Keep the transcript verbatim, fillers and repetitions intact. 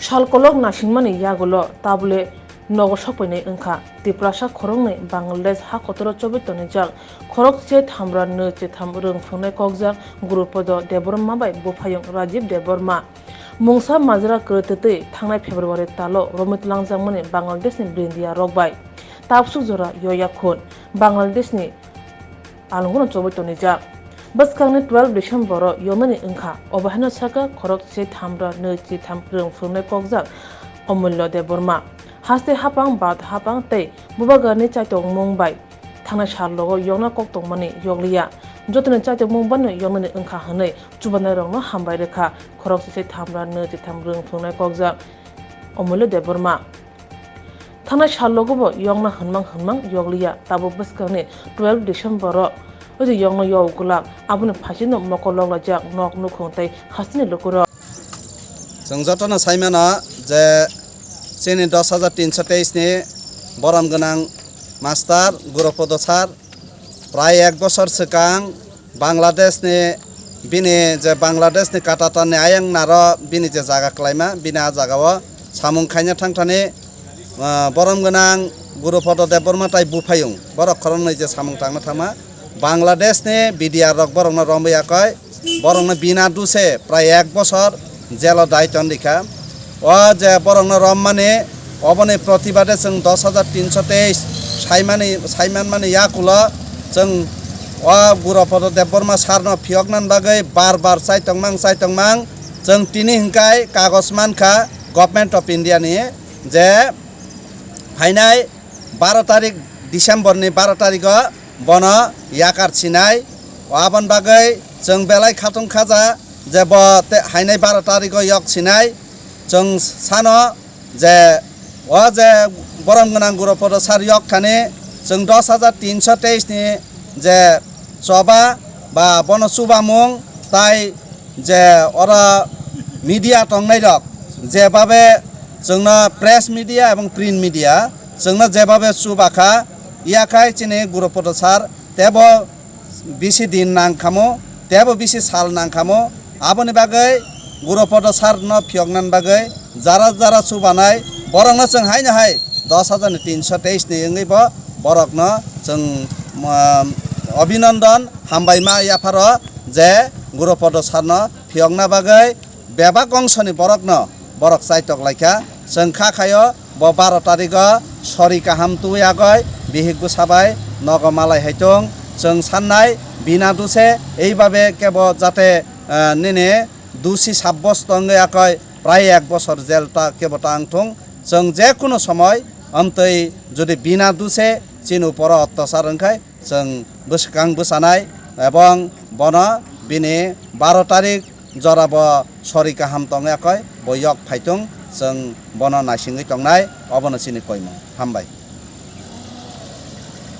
Sal kolok nasingmani yagulo tabule nogo sokpainai wngkha. Tiprasa khoroknwi Bangladesh ha kotoro chobwi tonijak khorok se thamra nwi chitham rwng phungnai kokjak Gurupodo Debbarma bai buphayung Rajib Debbarma. Mungsa majra kwrwtwtwi thangnai February talo romwi twlangjakmani Bangladeshni brindia rok bai tabsuk jora yoya khun Bangladeshni alongono chobwi tonijak. Bwskangni twelve December-o yomani wngkha, obo haino saka khorok se thamra nwi chitham rwng phungnai kokjak Omulya Debbarma. Haste hapang, bat hapang tei bubagarni chaitokmung bai thangnai sal logo yokna kok tongmani yokliya. Jotoni chaitokmung bano yoknani wngkha hwnwi chubanairokno hambai rwkha khorok se thamra nwi chitham rwng phungnai kokjak Omulya Debbarma. Thangnai sal logobo yokna hwnmang hwnmang yokliya, tabuk bwskangni twelve December-o oje yokna yokgwlak, aboni phaisino mokol loklaijak nok nukhung tei hasteni lukurok. Chwng jotono saimano je chini dos hajar tinso teis ni borom gwnang master Gurupodo sir prai ek bosor swkang Bangladesh ni bini je Bangladesh ni Katatar ni ayang naro bini je jaga kwlaima, bini a jaga o samung khaina thangthani, ah, borom gwnang Gurupodo Debbarma tai buphayung borok khoroknwi je samung tangna thangma Bangladesh ni B D R rok borokno romwi yakoi borokno bina duse prai ek bosor jelo dai ton rikha. O je borokno rommani, oboni protibade chwng dos hajar tinso teis saimani, saimanmani yakulo chwng o Gurupodo Debbarma sarno phiyoknani bagwi bar bar chaitokmang chaitokmang chwng tini hwnkhai kagoj mankha Government of India ni je phainai baro tarik December ni baro tarigo bono yakar sinai. Aboni bagwi chwng belai khatung khaja je bo te hainai baro tarigo yok sinai. Chwng sano je o je borom gwnang Gurupodo sir yok thani chwng dos hajar tinso teis ni je choba ba bono chubamung tai je oro media tongnai rok jebabe chwngno press media ebong print media chwngno jebabe chubakha, yakhai chini Gurupodo sir tebo bisi din nangkhamo, tebo bisi sal nangkhamo, aboni bagwi Gurupodo sir no phiyoknani bagwi jara jara chubanai borokno chwng haino hai dos hajar ni tinso teis ni wngwi bo borokno chwng, um, abhinandan hambai ma yapharo je Gurupodo sir no phiyokna bagwi bebak ongsoni borokno borok chaitok laikha. Chwng kha khaio bo baro tarigo sori kaham twi agoi bihik bwsa bai nogo malai hai tong. Chwng sannai bina duse eibabe kebo jate, ah, nini dusi sabbosto wngwi akoi prai ek bosor jel ta kebo tang thung. Chwng je kuno somoi amtwi jodi bina duse chini uporo ottosar wngkhai chwng bwskang bwsanai ebong bono bini baro tarik jora bo sori kaham tongwi akoi bo yok phaitung chwng bono naisingwi tongnai obono chini koimung. Hambai.